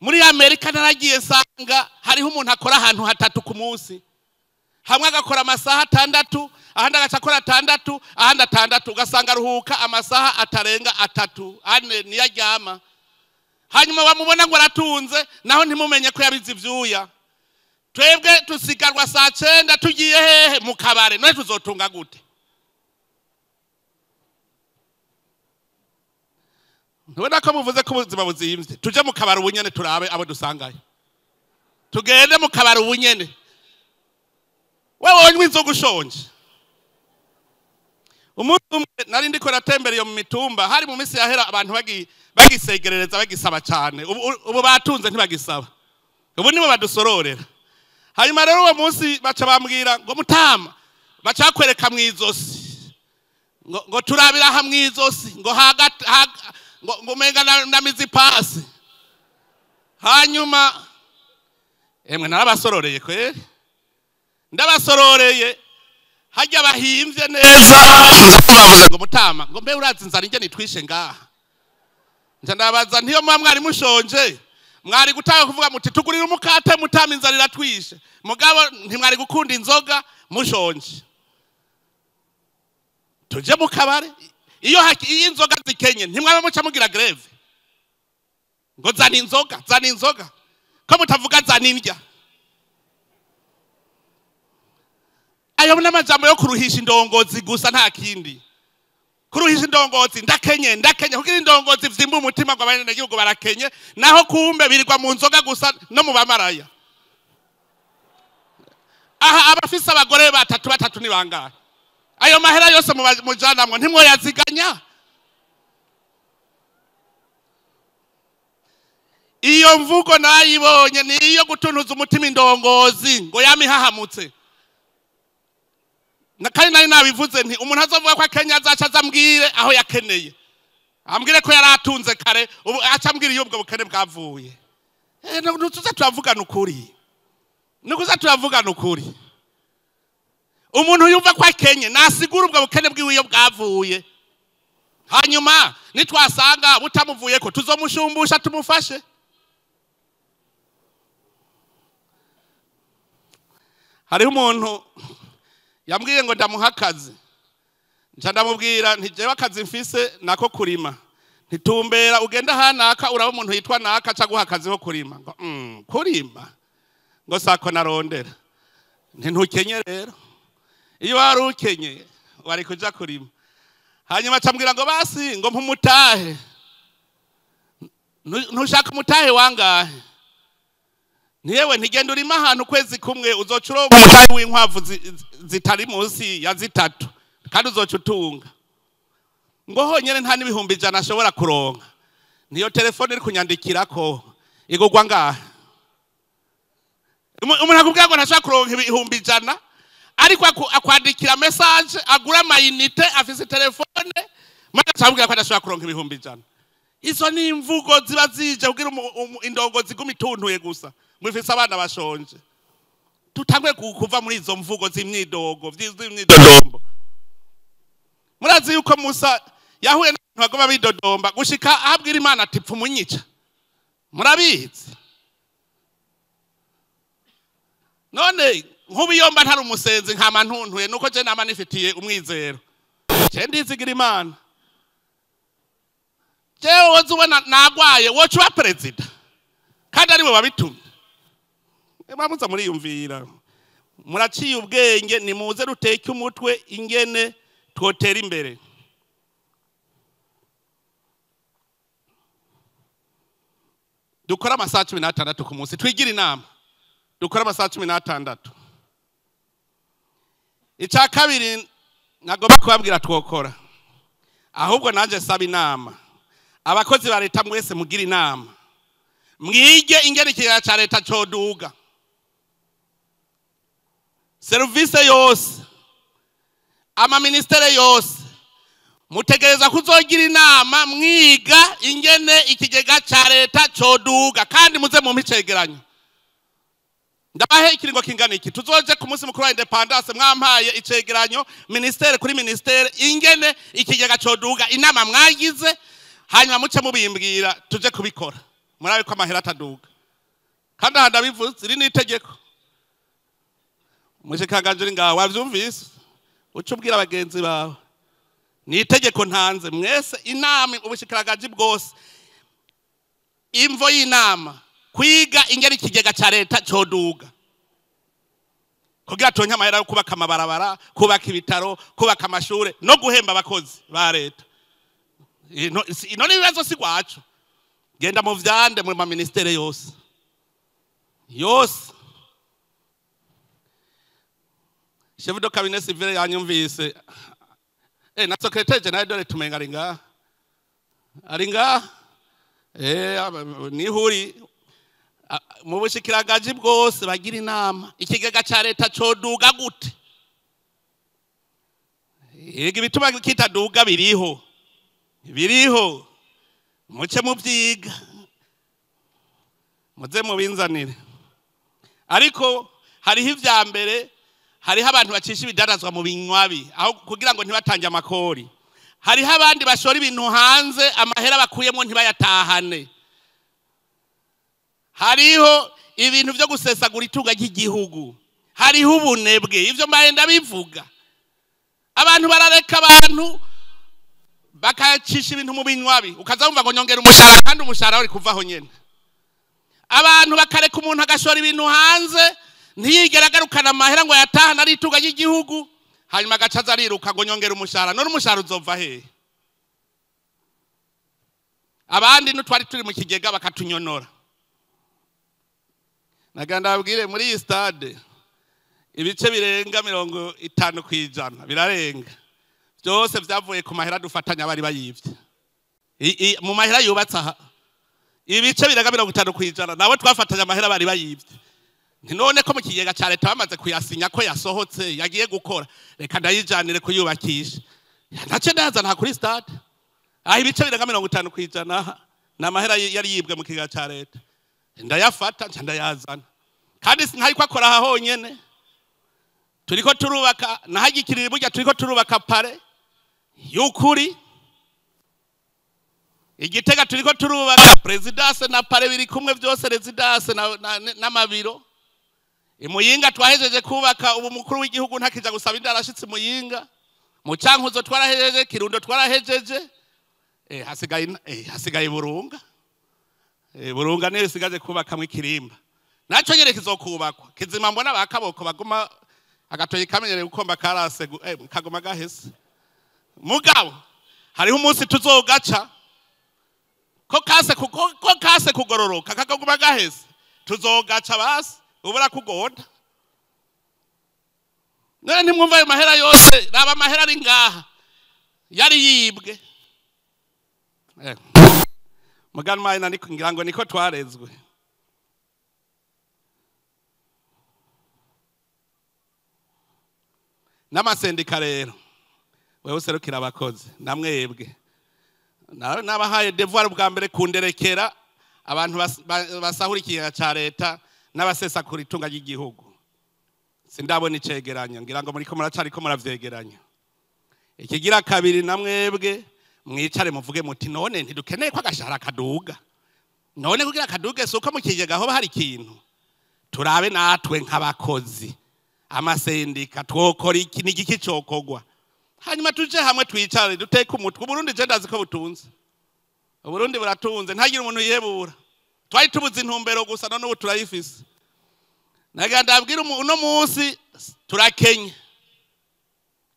A: Muri Amerika naragiye nsanga hariho umuntu akora ahantu 3 ku munsi. Hamwe agakora amasaha 6, ahandi agaca akora 6, ahandi 6, ugasanga aruhuka amasaha atarenga 3, 4 niyo aryama. Hanyuma bamubona ngo aratunze, naho ntimumenye ko yabize ivyuya. Twebwe tusigarwa saa 9 tugiye hehe? Mu kabare. None tuzotunga gute? Ntubona ko muvuze ko ubuzima buzimvye? Tuje mu kabare ubunyene turabe abo dusangayo. Tugende mu kabare ubunyene. Wewe wonywa inzoga ushonje. Umunsi umwe nari ndiko natembera iyo mu mitumba, hari mu minsi yahera abantu bagisegerereza bagisaba cyane. Ubu batunze ntibagisaba. Ubu nibo badusororera. Hanyuma rero uwo munsi baca bambwira ngo mutama, baca kwereka mu izosi. Ngo turabira ha mu izosi, ngo hagati ngo umenga na mizi pasi. Hanyuma emwe narabasororeye kweri. Ndabasororeye hajya bahimvye neza, bavuze ngo mutama, ngo mbe urazi inzara inge nitwishe ngaha. Nca ndabaza ntiyo muba mwari mushonje, mwari gutanga kuvuga muti tugurira umukate mutama inzara iratwishe, mugabo ntimwari gukunda inzoga mushonje. Tuje mu kabare, iyo inzoga zikenye ntimwaba muca mugira greve ngo zana inzoga, zana inzoga, ko mutavuga zana indya. Ayo n'amajambo yo kuruhisha indongozi gusa, nta kindi. Kuruhisha indongozi, ndakenye ndakenye, kugira indongozi vyimba umutima ngo abanyagihugu barakenye, naho kumbe birirwa mu nzoga gusa no mu bamaraya. Aha abafise abagore batatu batatu ni bangahe? Ayo mahera yose mujanamwo ntimwoyaziganya. Iyo mvugo nayibonye ni iyo gutuntuza umutima indongozi ngo yamihahamutse. Na kandi nari nabivuze nti umuntu azovuga ko Kenya azaca azambwire aho yakeneye, ambwire ko yaratunze kare, ubu aca ambwira iyo ubwo bukene bwavuye. Nukuza turavugana ukuri, nukuza turavugana ukuri. Umuntu yumva ko akenye nasigura ubwo bukene bwiwe iyo bwavuye, hanyuma nitwasanga butamuvuye ko tuzomushumbusha tumufashe. Hariho umuntu yambwiye ngo ndamuha akazi, nca ndamubwira nti jewe akazi mfise nako kurima, ntitumbera ugenda hanaka uraba umuntu yitwa naka aca guha akazi ko kurima. Ngo kurima ngo sako narondera. Nti ntukenye rero, iyo wari ukenye wari kuja kurima. Hanyuma aca ambwira ngo basi ngo mpumutahe. Ntushaka umutahe wangahe? Niyewe ntigenda urima ahantu ukwezi kumwe uzoca uronka umutahe w'inkwavu zitari munsi ya 3 kandi uzoca utunga. Ngo honyene nta n'ibihumbi 100 ashobora kuronka. Niyo telefone iri kunyandikirako igurwa ngahe? Umuntu akubwira ngo ntashobora kuronka ibihumbi 100, ariko akwandikira message agura amayinite afise telefone, maze acamubwira ko adashobora kuronka ibihumbi 100. Izo ni imvugo ziba zije kugira indongozi zigume ituntuye gusa, mwifise abana bashonje. Tutangwe kuva muri izo mvugo z'imyidogo, z'imyidodombo. Murazi yuko Musa yahuye n'abantu bagoma bidodomba gushika ahabwira Imana ati pfa umunyica. Murabizi. None nk'ubiyomba ntari umusenzi nkama ntuntuye, nuko je nama nifitiye umwizero. Je ndizigira Imana. Jewe woza ubona nagwaye woca uba perezida kandi ariwe wabitumye. Mwamuza muriyumvira, muraciye ubwenge, nimuze ruteke umutwe ingene twotera imbere. Dukora amasaha 16 ku munsi, twigira inama, dukora amasaha 16. Icya kabiri nagomba kubabwira twokora, ahubwo nanje saba inama abakozi ba leta mwese mugira inama. Mwige ingene ikigega ca leta coduga. Service yose, amaministere yose, mutegereza kuzogira inama mwiga ingene ikigega ca leta coduga, kandi muze mu micegeranyo. Ndabahe ikiringo kingana iki, tuzoje ku munsi mukuru wa independence mwampaye icegeranyo ministere kuri ministere ingene ikigega coduga, inama mwagize, hanyuma muce mubimbwira tuje kubikora. Murabe ko amahera ataduga. Kandi aha ndabivuze, iri ni itegeko. Umushikanganje uri ngaho wavyumvise, uce ubwira abagenzi bawe. Ni itegeko ntanze mwese, inama ubushikanganje bwose, imvo y'inama kwiga ingene ikigega ca leta coduga, kugira tonke amahera yo kubaka amabarabara, kubaka ibitaro, kubaka amashure no guhemba abakozi ba leta. Ino ni ibibazo si gwacu. Genda mu vyande mu ma ministere yose yose. Chef de cabinet civil yanyumvise, na secrétaire général dore tumenga ari ngaha, ari ngaha, nihuri mu bushikiranganje bwose bagira inama ikigega ca leta coduga gute. Yega ibituma kitaduga biriho, biriho, muce muvyiga, muze mubinzanire. Ariko hariho ivya mbere, hariho abantu bacisha ibidandazwa mu binywabi aho kugira ngo ntibatange amakori. Hariho abandi bashora ibintu hanze amahera bakuyemo ntibayatahane. Hariho ibintu vyo gusesagura itunga ry'igihugu. Hariho ubunebwe, ivyo mbaye ndabivuga. Abantu barareka abantu bakacisha ibintu mu binywabi, ukaza wumva ngo nyongera umushahara kandi umushahara uri kuvaho nyene. Abantu bakareka umuntu agashora ibintu hanze ntiyigera agarukana amahera ngo yatahane ari itunga ry'igihugu, hanyuma agaca aza ariruka ngo nyongera umushahara. None umushahara uzova hehe? Abandi n'utwari turi mu kigega bakatunyonora. Nagira ndababwire, muri iyi stade ibice birenga 50% birarenga byose vyavuye ku mahera dufatanya bari bayivye. Mu mahera yubatse aha ibice birenga 50% nabo twafatanya amahera bari bayivye. None ko mu kigega ca leta bamaze kuyasinya ko yasohotse yagiye gukora, reka ndayijanire kuyubakisha. Nace ndaza nta kuri stade aho ibice birenga 50% na mahera yari yibwe mu kigega ca leta, ndayafata nca ndayazana. Kandi sinari ko akora aha honyene, turiko turubaka nahagikirira burya, turiko turubaka pare y'ukuri Igitega, turiko turubaka presidence na pare biri kumwe vyose, residence n'amabiro. Imuyinga twahejeje kubaka, ubu mukuru w'igihugu ntakija gusaba indara ashitse Muyinga. Mu Cankuzo twarahejeje, Kirundo twarahejeje, hasigaye Burunga. Burunga niyo isigaje kubakamwe ikirimba, naco nyene kizokubakwa. Kizima mbona bakaboko baguma agatoyi kamenyereye gukomba karase, kagoma gahese. Mugabo hariho umunsi tuzogaca ko kase ko kase kugororoka kakaguma gahese, tuzogaca basi ubura kugonda. None ntimwumva ayo mahera yose, raba amahera ari ngaha yari yibwe. Muganwa ina niko ngira ngo niko twarezwe. N'amasendika rero, wewe userukira abakozi namwebwe, nabahaye devoir bwa mbere kunderekera abantu basahura ikigega ca leta n'abasesakura itunga ry'igihugu. Sindabona icegeranyo, ngira ngo muriko muracariko muravyegeranya. Ikigira kabiri, namwebwe mwicare muvuge muti none ntidukeneye ko agashahara kaduga. None kugira kaduge si uko mu kigega hoba hari ikintu. Turabe natwe nk'abakozi amasendika twokora iki n'igiki cokogwa, hanyuma tuje hamwe twicare duteke umutwe. Uburundi je ndazi ko butunze, Uburundi buratunze, ntagire umuntu yihebura. Twari tubuze intumbero gusa, none ubu turayifise. Nagira ndabwira uno munsi turakenye,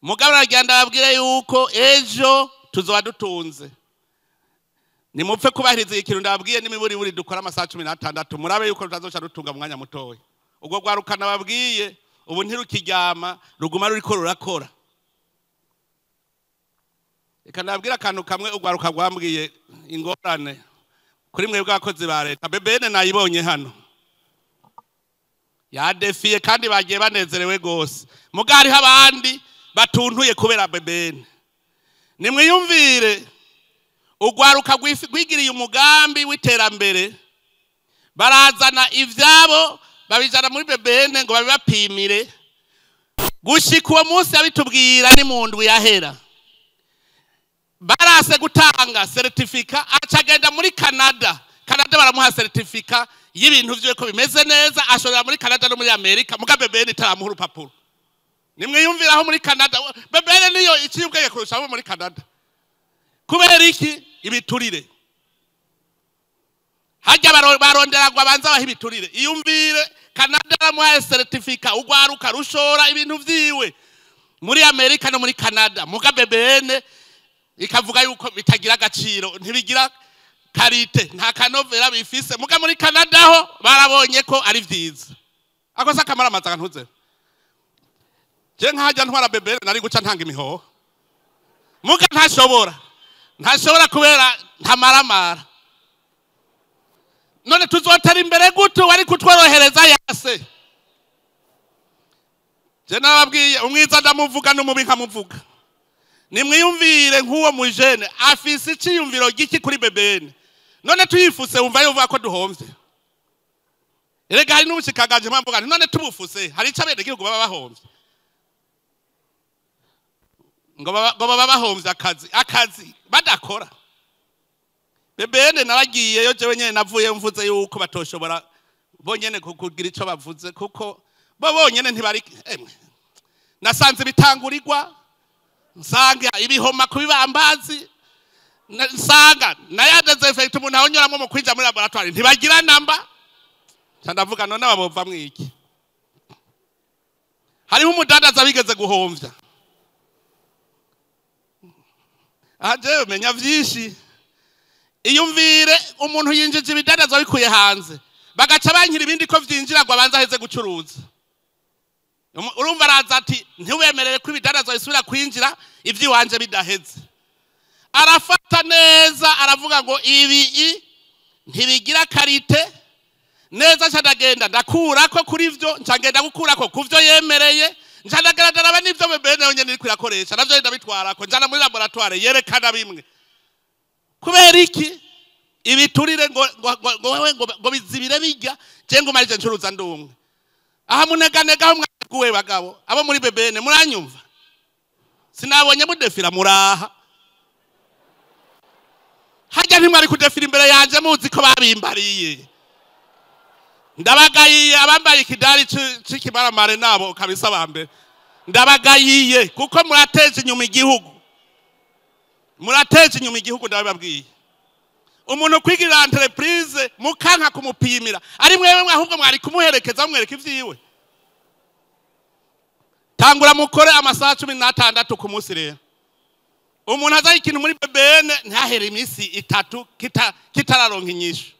A: mugabo nagira ndababwire yuko ejo tuzoba dutunze. Nimupfe kubahiriza ikintu ndababwiye n'imiburiburi dukora amasaha 16, murabe yuko tutazoca dutunga mu mwanya mutoya. Ubwo rwarukana babwiye ubu ntirukiryama, ruguma ruriko rurakora. Reka ndababwire akantu kamwe urwaruka rwambwiye ingorane. Kuri mwebwe abakozi ba leta, BBN nayibonye hano yadefiye kandi bagiye banezerewe gose. Muga hariho abandi batuntuye kubera BBN. Nimwiyumvire ugwaruka rwigiriye umugambi w'iterambere, barazana ivyabo babijana muri BBN ngo babibapimire. Gushika uwo munsi abitubwira ni mu ndwi yahera, barase gutanga certificat, acagenda muri Canada. Canada baramuha certificat y'ibintu vyiwe ko bimeze neza, ashorera muri Canada no muri Amerika, muga BBN itaramuha urupapuro. Nimwiyumvira aho muri Canada BBN niyo iciye ubwenge kurusha abo muri Canada. Kubera iki? Ibiturire. Hajya barondera ngo abanza baha ibiturire. Iyumvire Canada baramuha certificat, ugwaruka rushora ibintu vyiwe muri Amerika no muri Canada, muga BBN ikavuga yuko bitagira agaciro, ntibigira qualité, nta kanovera bifise. Muga muri Canada ho barabonye ko ari vyiza. Ako se akamara amazi ntuze. Je nkajya ntwara BBN nari guca ntanga imihoho. Muga ntashobora. Ntashobora kubera ntamaramara. None tuzotera imbere gute wari kutworohereza yase? Je nababwiye umwiza ndamuvuga n'umubi nkamuvuga. Nimwiyumvire nk'uwo mujene afise iciyumviro giki kuri BBN. None tuyifuse wumva yuvuga ko duhomvye. Erega hari n'ubushikanganje mpamvuga none tubufuse hari ico abenegihugu baba bahomvye. Ngo baba bahomvye akazi badakora. BBN naragiyeyo jewe nyene navuye mvuze yuko batoshobora bonyene kugira ico bavuze, kuko bo bonyene ntibari. Nasanze bitangurirwa, nsanga ibihoma kubibambazi, nsanga naya désinfectant umuntu ahonyoramwo mu kwinjira muri laboratoire ntibagira namba. Ndavuga none ababova mwiki. Hariho umudandaza bigeze guhomvya. Aje menya vyinshi. Iyumvire umuntu yinjije ibidandaza bikuye hanze, bagaca bankira ibindi ko vyinjira ngo abanze aheze gucuruza. Urumva araza ati ntiwemerere ko ibidandaza bisubira kwinjira ivy'iwanje bidaheze. Arafata neza aravuga ngo ibi ntibigira qualité neza, nca ndagenda ndakurako kuri vyo, nca ngenda gukurako kuvyo yemereye, nca ndagaragara n'ivyo BBN yonyene iriko irakoresha navyo ndabitwarako, njana muri laboratoire yerekana bimwe. Kubera iki? Ibiturire ngo ngo wewe ngo bizibire bijya, je ngo marije ncuruza ndumwe. Aha muneganega aho mwaguwe bagabo abo muri BBN muranyumva. Sinabonye mudefira muraha. Hajya ntimwari kudefira imbere yanje muzi ko babimbariye. Ndabagayiye abambaye ikidari c'ikimaramare nabo kabisa bambe. Ndabagayiye kuko murateje inyuma igihugu. Murateje inyuma igihugu ndababwiye. Umuntu kwigirira entreprise mukanka kumupimira, ari mwewe ahubwo mwari kumuherekeza mwereka ivyiwe. Tangura mukore amasaha 16 ku munsi rero. Umuntu azaye ikintu muri BBN ntahere iminsi itatu kitararonka inyishu.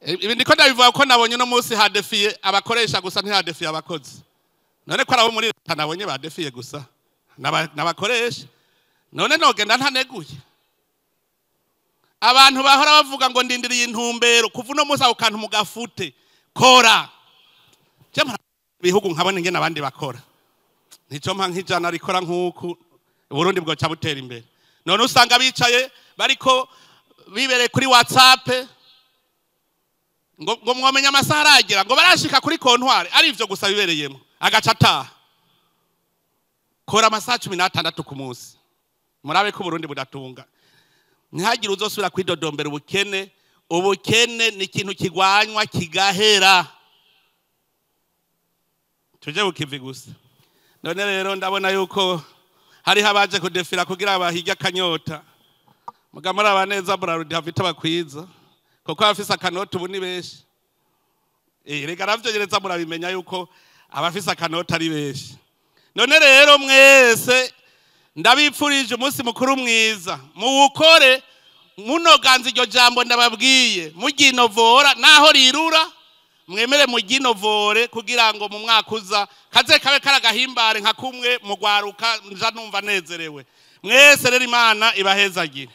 A: Ibi ndiko ndabivuga ko nabonye no munsi hadefiye abakoresha gusa, ntihadefiye abakozi. None ko arabo muri leta nabonye badefiye gusa n'abakoresha. None nogenda ntaneguye. Abantu bahora bavuga ngo ndindiriye intumbero, kuva uno munsi ako kantu mugafute. Kora. Je bihugu nkabona ingene abandi bakora. Nico mpa nk'ijana rikora nkuku Burundi bwoca butera imbere. None usanga bicaye bariko bibereye kuri WhatsApp ngo mwomenya amasaha aragera ngo barashika kuri kontwari, ari ivyo gusa bibereyemo agaca ataha. Kora amasaha 16 ku munsi. Murabe ko Burundi budatunga. Ntihagire uzosubira kwidodombera ubukene. Ubukene ni ikintu kigwanywa kigahera. Tuje bukivi gusa. None rero ndabona yuko hariho abaje kudefira kugira bahirya akanyota. Muga muraba neza Brarudi hafite abakwiza, kuko abafise akanota ubu ni benshi. Rega navyo murabimenya yuko abafise akanota ari benshi. None rero mwese ndabipfurije umunsi mukuru mwiza. Muwukore munoganza iryo jambo ndababwiye, muginovora naho rirura, mwemere muginovore kugira ngo mu mwaka uza kaze kabe karagahimbare nka kumwe mugwaruka nja numva nezerewe. Mwese rero Imana ibahezagire.